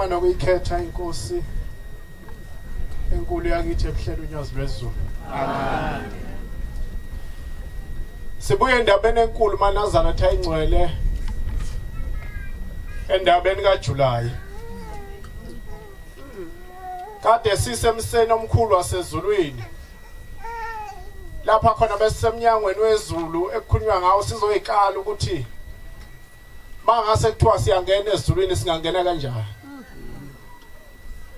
Noma nokuyikhetha inkosi enkulu yakithi ebuhlelo uNyazi lwezulu. Amen. Sibuye endabeni enkulu manazaretha ingcwele, endabeni kaJuly. Kade sisemseni omkhulu wasezulwini. Lapha khona besisemnyangweni wezulu ekukhulunywa ngawo, sizoyikala ukuthi mangase kuthiwa siyangena ezulwini singangena kanjani.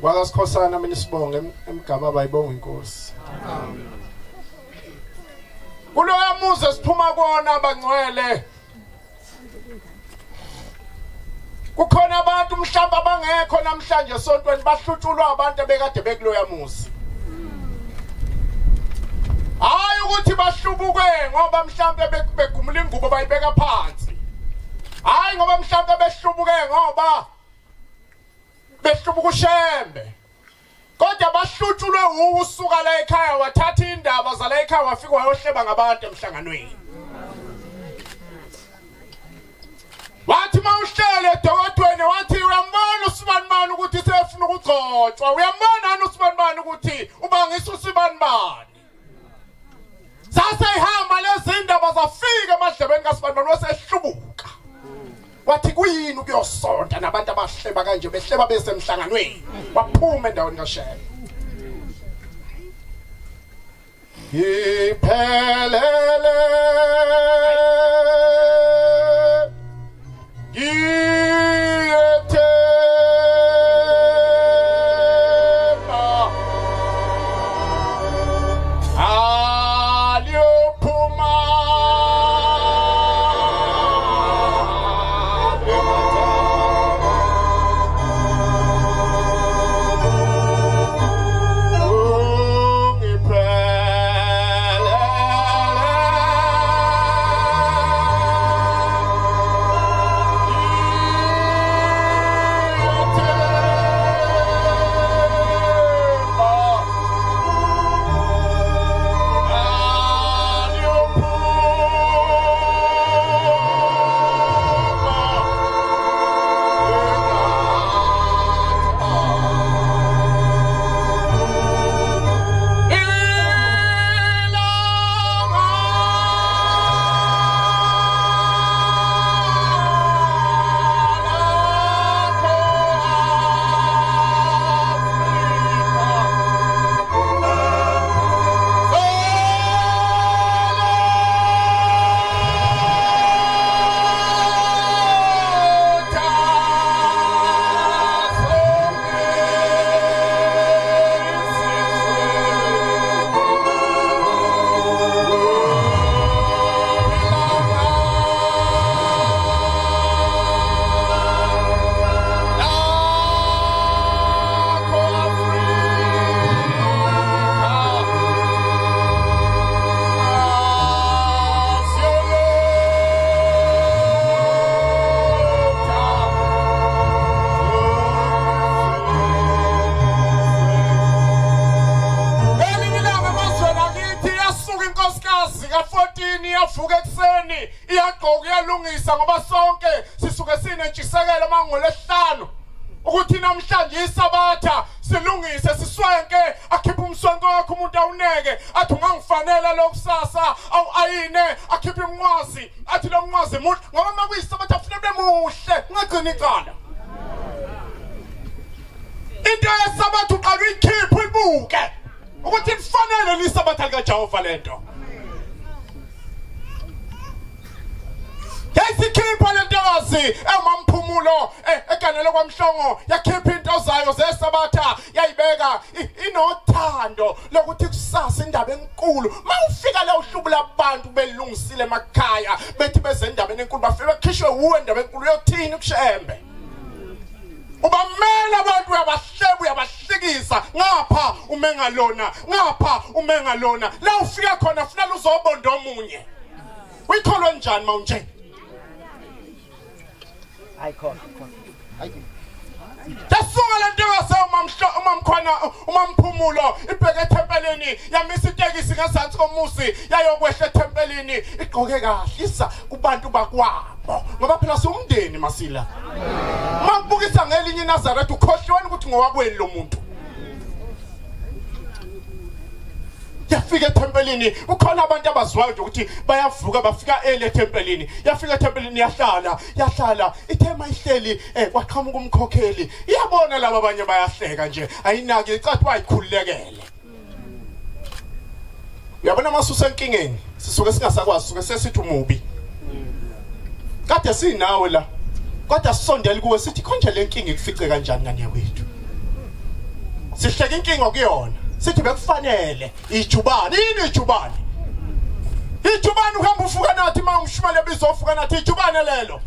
Kwakasikhosana mina sibonge emgaba bayibonga inkosi. Amen. Kuloya muzi siphuma kona abangcwele, kukhona abantu mhlawumbe abangekho namhlanje esontweni, bahlutshulwa abantu abekade bekuloya muzi. Hayi ukuthi bahlubuke ngoba mhlawumbe begumula ingubo bayibeka phansi. Hayi ngoba mhlawumbe behlubuke ngoba behlubuka uShembe. Kodwa bahlutshulwe usuka la ekhaya, wathatha indaba zala ekhaya wafika wayohleba ngabantu emhlanganweni. Wathi mawuhlele edokotweni wathi uyambona usibanibani ukuthi sefuna ukugcotshwa, uyambona usibanibani ukuthi ubangisa usibanibani. Saseyihamba lezi ndaba zafika emadlebeni kaSibanibani, wasehlubuka. Wathi kuyini ukuyosonta nabantu abahleba kanje, behleba besemhlanganweni. Waphuma endaweni kaShembe. Iphelele ngiyethemba aliyophuma Iyavuka ekuseni, iyagqoka, iyalungisa, ngoba sonke sisuke sinentshisekelo mangolesihlanu ukuthi namhlanje isabatha silungise siswenke, akhiphe umswenko wakhe umuntu awuneke, athi ungangifanele lokusasa, awu ayine, akhiphe umnqwazi, athi lo mnqwazi muhle, ngoba makuyisabatha kufanele ube muhle, ungagcini icala. Into yesabatha uqala uyikhiphe uyibuke ukuthi lifanele lisabatha likaJehova lento. Yayisikhipha lentokazi ewumamphumulo eganele kwaMhlongo, yakhipha into zayo zesabatha yayibeka inothando lokuthi kusasa indaba enkulu. Mawufika la uhlubula abantu belungisile emakhaya bethi beze endabeni enkulu, bafike bakhishwe wuwe endaba enkulu, uyothini kuShembe? Ubamela abantu, uyabahleba, uyabahlikisa, ngapha umengalona, ngapha umengalona, la ufika khona funela uzobonda omunye. Uyikholwa njani mawunje? Hayi khona, hayi. Yasuka le ntokazi umamkhwana umamphumulo ibheke ethempelini, yamisa itekisi ngezansi komuzi yayokwehla ethempelini igqoke kahle isa kubantu bakwabo, ngoba phela siwumndeni masila. Makubukisa ngelinye iNazaretha ukhohlweni ukuthi ngowakweni lo muntu. Yafika ethempelini, kukhona abantu abaziwayo nje ukuthi bayavuka bafika ele ethempelini. Yafika ethempelini yahlala, yahlala ithema ihleli kwaqhamuka umkhokheli. Iyabona laba abanye bayahleka nje, ayinaki icathi bayikhululekele. Uyabona masusa enkingeni sisuke singasakwazi, suke sesithi umubi. Kade sinawe la, kodwa sisondele kuwe sithi konje le nkinga ikufice kanjani ngane yakwethu. Sihleka inkinga kuyona, sithi bekufanele ijubane. Yini ijubane? Ijubane uhamba ufuka nathi uma umshumane bizofuka nathi, ijubane lelo.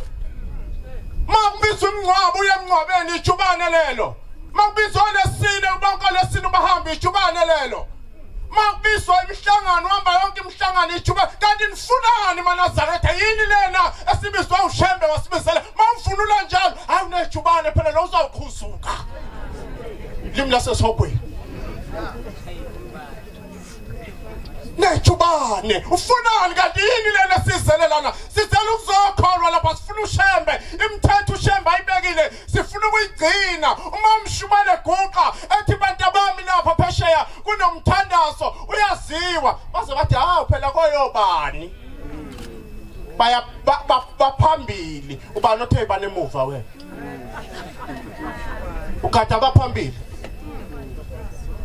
Uma kubizwa umngcwabo uye emngcwabeni, ijubane lelo. Uma kubizwa lesine ubonke lesine bahamba, ijubane lelo. Uma kubizwa imihlangano uhamba yonke imihlangano, ijubane. Kanti nifunani maNazaretha? Yini lena esibizwa uShembe wasibizela? Uma uvunula njalo, hayi unejubane phela lo uzawukhuzuka. Limi lasesihogweni. Nejubane ufunani kanti? Yini lena sizele lana? Sizele ukuzokholwa lapha, sifuna uShembe, imithetho uShembe ayibekile sifuna ukuyigcina. Uma umshumane guqa ethi bantu abami lapha phesheya kunomthandazo uyaziwa, baze bathi hawu phela koyobani baya baphambili. Ubani othe banemuva wena? Ugada abaphambili.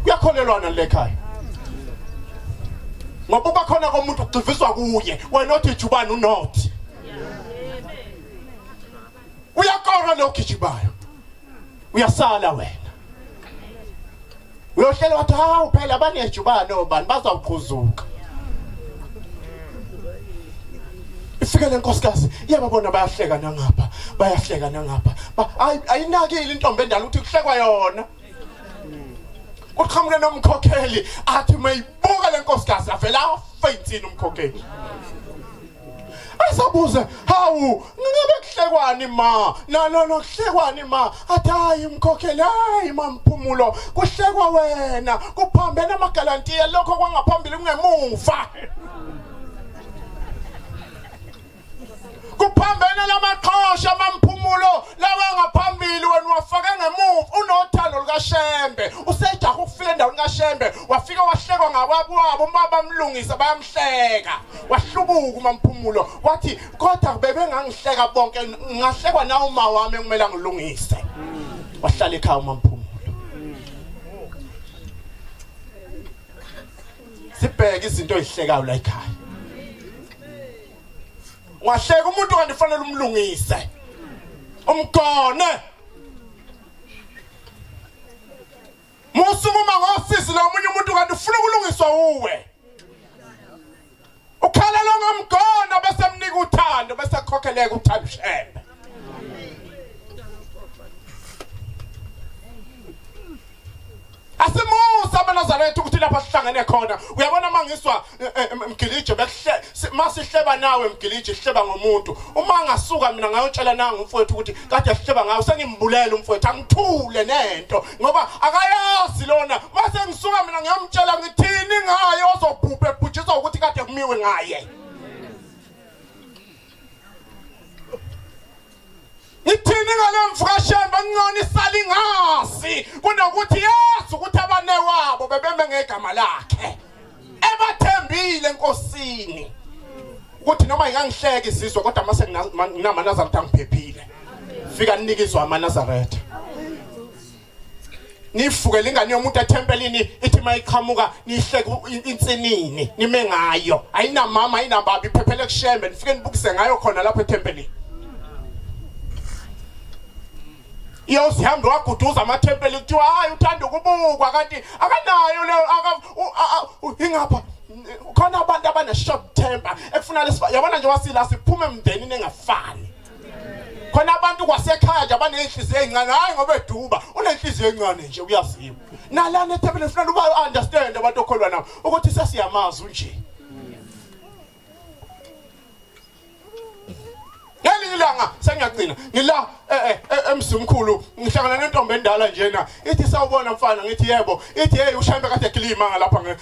Kuyakholelwana le ekhaya, ngoba uba khona komuntu ugxiviswa kuye, wena othi ijubane unothi uyakora lo gijimayo, uyasala wena uyohlela wathi hawu phela banejubane obani bazawuqhuzuka. Ifike le nkosikazi iyababona bayahleka nangapha, bayahleka nangapha, ayinakile intombi endala ukuthi kuhlekwa yona. Uqhamuke nomkhokheli athi mayibuka le nkosikazi avela afe insini umkhokheli. Asabuze, hawu ngabe kuhlekwani ma? No no no kuhlekwani ma? Athi hayi umkhokheli, hayi mamphumulo, kuhlekwa wena, kuphambene amagalantiya lokho kwangaphambili kungemuva. Kuphambene lamaqhosha mamphumulo lawa ngaphambili wena wafake ngemuva. Unothando lukaShembe, usejaha ukufika endaweni kaShembe, wafika wahlekwa ngababo uma bamlungisa bayamhleka. Wahlubuka umamphumulo wathi kodwa bebengangihleka bonke, ngahlekwa na uma wami ekumele angilungise. Wahlala ekhaya umamphumulo. Sibheke izinto ezihlekayo la ekhaya. Ungahleka umuntu kanti fanele umlungise, umgone. Musukuma ngosisi la omunye umuntu kanti ufuna ukulungiswa uwe. Ukhalela ongamgona bese mnika uthando bese khokheleka uthando uShembe. Asimusa amaNazaretha ukuthi lapha sihlangene khona. Uyabona mangiswa mgilije bekuhle masihleba nawe mgilije sihleba ngomuntu. Uma ngasuka mina ngayotshela nanga umfowethu ukuthi kade sihleba ngawe, sengimbulela umfowethu, angithule nento ngoba akayazi lona. Mase ngisuka mina ngiyomtshela ngithini ngaye ozobhubhe ebhujiswa ukuthi kade kumiwe ngaye. Ngithini ngale mfukashembe ngcono isalingazi kunokuthi yazi ukuthi abane wabo bebeme ngegama lakhe ebathembile enkosini ukuthi noma ingangihleka isizwe kodwa mase nginamaNazaretha ngiphephile. Fika ninikizwa amaNazaretha, nifukele ingane yomuntu ethempelini ithi mayiqhamuka nihleke insinini nime ngayo, ayinamama ayinababa, iphephele kuShembe, nifike nibukise ngayo khona lapho ethempelini. Iyosihambe waguduza amathempeli kuthiwa hayi uthanda ukubukwa kanti akanayo leyo ingapha. Khona abantu abane short temper ekufuna lesi, yabona nje wasila siphume emndenini engafani. Khona abantu kwasekhaya nje abanenhliziyo ezincane, hayi ngoba eduba unenhliziyo encane nje uyaziwa. Nalana ethempelini kufanele uba understand abantu okholwa nabo ukuthi sesiyamazi nje. Ngelinye ilanga sengiyagcina ngila emzimkhulu ngihlangana nentombi endala njena, ithi sawubona mfana, ngithi yebo, ithi hey uShembe kade ekhilima lapha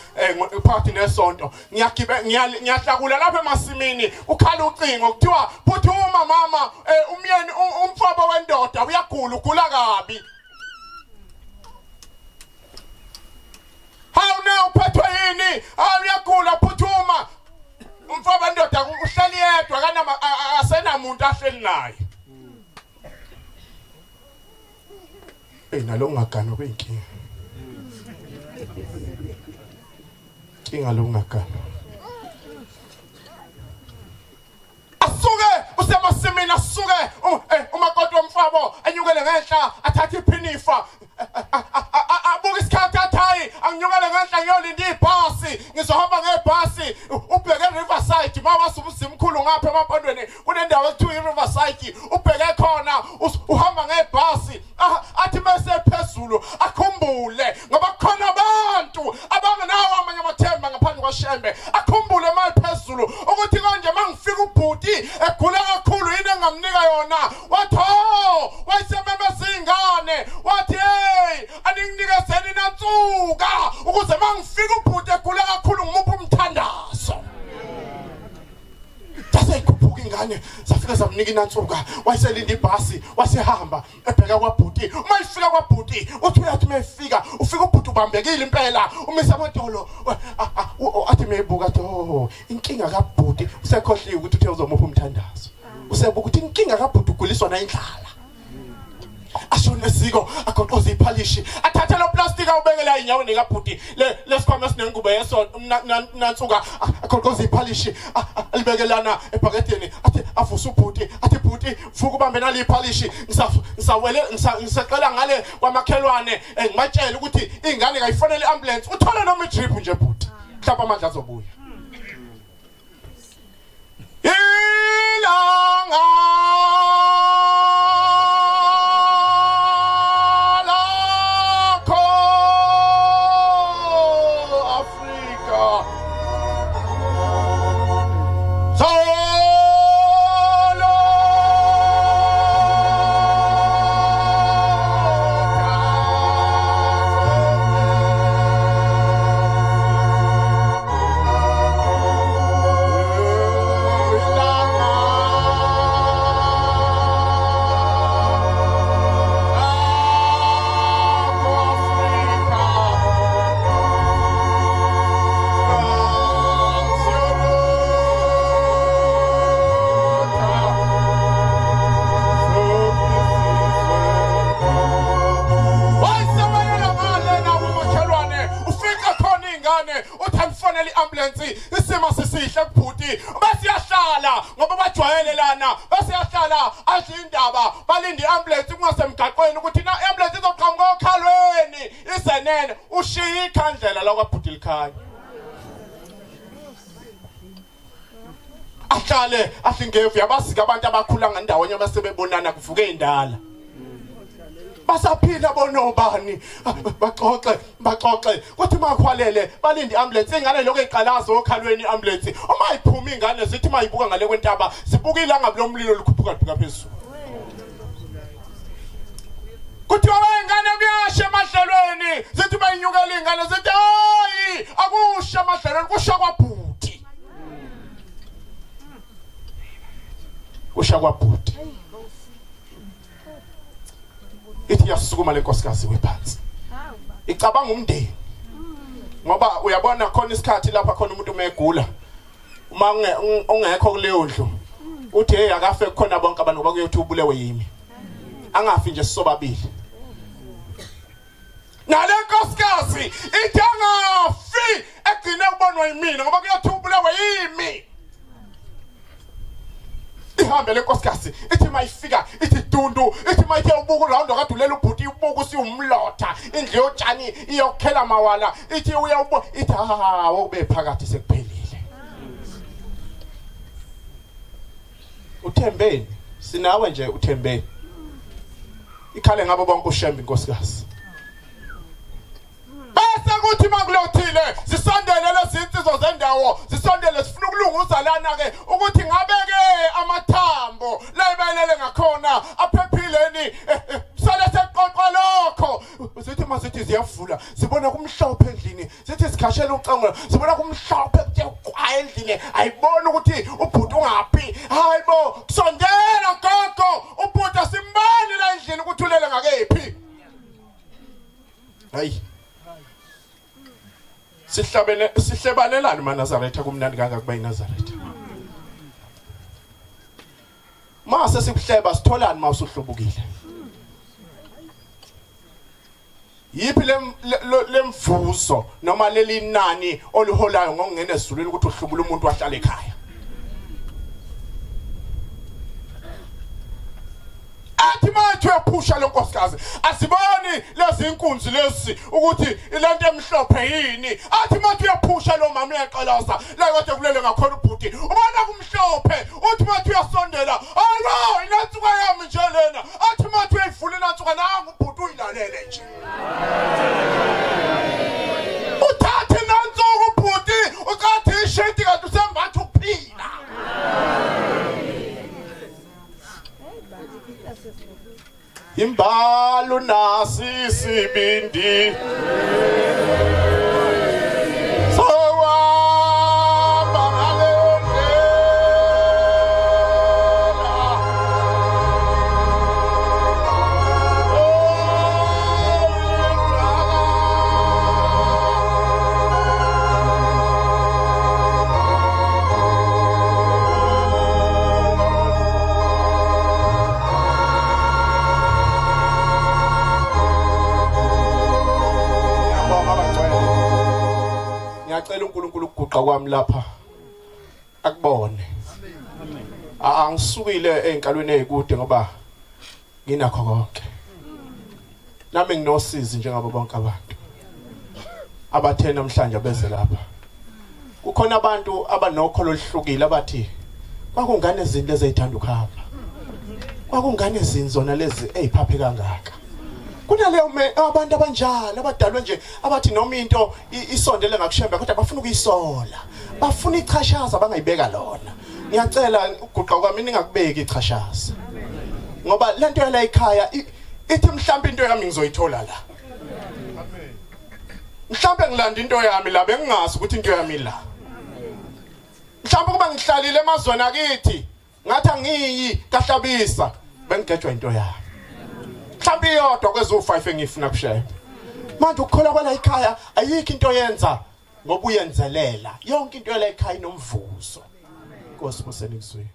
phakathi nesonto, ngiyagibe ngiyahlakula lapha emasimini, ukhala ucingo kuthiwa phuthuma mama, umyeni umfaba wendoda uyagula, ugula kabi. Hawu na uphethwe yini? Hawu uyagula, phuthuma. Umfaba ndoda uhleli yedwa, kanama asenamuntu ahleli naye. Hey nalo ungagana kuyinkinga. Inkinga lo ungagana. Asuke usemasimini, asuke umakoti womfabo enyukele ngenhla, athathe iphinifa, abuka isikhathi athi hayi anginyukele ngenhla ngiyolinda ibhasi, ngizohamba ngebhasi. Ubheke eRiverside, mama usumkhulu ngapha emampondweni kunendawo ekuthiwa iRiverside, ubheke khona uhamba ngebhasi. Athi bese phezulu akhumbule ngoba khona abantu abangenawo amanye amathemba ngaphandle kwaShembe, akhumbule mali phezulu ukuthi konje mangifika ubhuti egula kakhulu yini engamnika yona. Wathi oh, wayesememeza ingane wathi hey aninginikezeni nansuka ukuze mangifika ubhuti egula kakhulu ngimuphe umthandazo. Saseyikhuphuka ingane, safika samnika inansuka, wayeselinda ibhasi, wasehamba ebheka kwabhuti. Uma ifika kwabhuti uthi uyathi uma efika ufika ubhuti ubambekile impela, umisa amadolo, athi mebuka athi oh inkinga kabhuti, usekhohliwe ukuthi uthe uzomupha umthandazo, usebuka ukuthi inkinga kabhuti uguliswa na indlala. Ashone eziko agoqoze iphalishi, athathe lo plastic awubekela inyaweni kabhuti, lesikhwama esinengubo yeso nansuka, agoqoze iphalishi alibekelana ebhaketeni, athi avuse ubhuti, athi bhuti vuka ubambe nali iphalishi, ngisawele ngisaqela ngale kwamakhelwane ngibatshela ukuthi ingane kayifonele iambulance, uthole noma idrip nje bhuti, mhlawumbe amandla azobuya. Ilanga isimo sisihle kubhuti, bese ngoba bajwayelelana, bese yahlala adla indaba, balinde iambulance kungasemgaqweni ukuthi na ambulance izoqhamuka okhalweni isenene, ushiya ikhandlela la kwabhuti likhanya. Ahlale ahlingevu yabasika abantu abakhula ngandawonye basebebonana kuvuke indala. Basaphila bonobani, baxoxe baxoxe kuthi makhwalele balinde iambulance, ingane lokho eqalaza okhalweni iambulance, uma iphuma ingane zithi mayibuka ngale kwentaba sibuka ilanga lomlilo likhuphuka libheka phezulu. Kuthiwa ingane kuyasha emadlelweni, zithi bayinyukela ingane zithi hayi akusha emadlelweni, kusha kwabhuti, kusha kwabhuti. Ithi yasukuma lenkosikazi wephansi icabanga umndeni, ngoba uyabona khona isikhathi lapha khona umuntu umegula uma ungekho kuleyo ndlu uthi hey akafe khona bonke abantu ngoba kuyothi ubulewe yimi, angafi nje sisobabili. Nale nkosikazi ithi angafi egcine ubonwa yimina ngoba kuyothi ubulewe yimi. Ihambe lenkosikazi ithi mayifika ithi dundu, ithi mayithe ubuka round akadulela ubhuti, ubuka usiyumlotha indlu yotshani iyokhela mawala, ithi uyabuka ithi ha ube phakathi sekuphelile. Uthembeni sinawe nje, uthembeni ikhale ngabo bonke uShembe inkosikazi. Bese kuthi makulothile zisondele lezinsizwa zendawo, zisondele sifuna ukulunguza lana ke ukuthi ngabe ke amathambo Sithi sikhashela ucango, sibona kumhlophe kuthe kwa endlini, ayibona ukuthi ubhuti ungaphi. Hayibo, kusondela gogo, ubhuti asimbani la endlini ukuthi ulele ngakephi. Hayi. Sihlabene sihlebanelani maNazaretha kumnandi kangaka kuba iNazaretha. Mase sikuhleba sitholani mawusuhlubukile. Yiphi lemvuzo noma leli nani oliholayo ngokungena ezulwini ukuthi uhlubule umuntu wahlala ekhaya? Athi manje uyaphusha lenkosikazi, asiboni lezi inkunzi lezi ukuthi lento emhlophe yini. Athi manje uyaphusha lo mama uyaqalaza la kade kulele ngakhona ubhuti, ubona kumhlophe. Uthi manje uyasondela, hayibo inansuka yami nje lena. Athi manje uyayivula inansuka, nangu ubhuti uyilalele nje. Uthathe inansuka ubhuti uqathe isheti kanti usembatha ukuphila. Imbalu nasi sibindi sowahamba ngale ndlela, ngiyacela uNkulunkulu ukuguqa kwami lapha akubone. Angisukile einkalweni ezikude ngoba nginakho konke. Nami nginosizi njengabo bonke abantu abathe namhlanje beze lapha. Kukhona abantu abanokholo oluhlukile abathi kwakungane izinto ezithanda ukuhamba, kwakungane izinzona lezi eziphaphe kangaka. Kunaleyo abantu abanjalo abadalwe nje abathi noma into isondele ngakushembe kodwa bafuna ukuyisola, bafuna ichashaza bangayibeka lona. Ngiyacela uguqa kwami ningakubeki ichashaza, ngoba lento yala ekhaya ithi mhlawumbe into yami ngizoyithola la. Mhlawumbe ngilanda into yami la bengingazi ukuthi into yami la. Mhlawumbe kuba ngihlalile emazweni akithi ngathi angiyi kahlabisa bengigejwa into yami. Mhlawumbe iyodwa kwezo5 engifuna kushembe. Manje ukukholwa kwala ekhaya ayikho into yenza ngoba uyenzelela. Yonke into yala ekhaya inomvuzo. Nkosi busenikuzweni.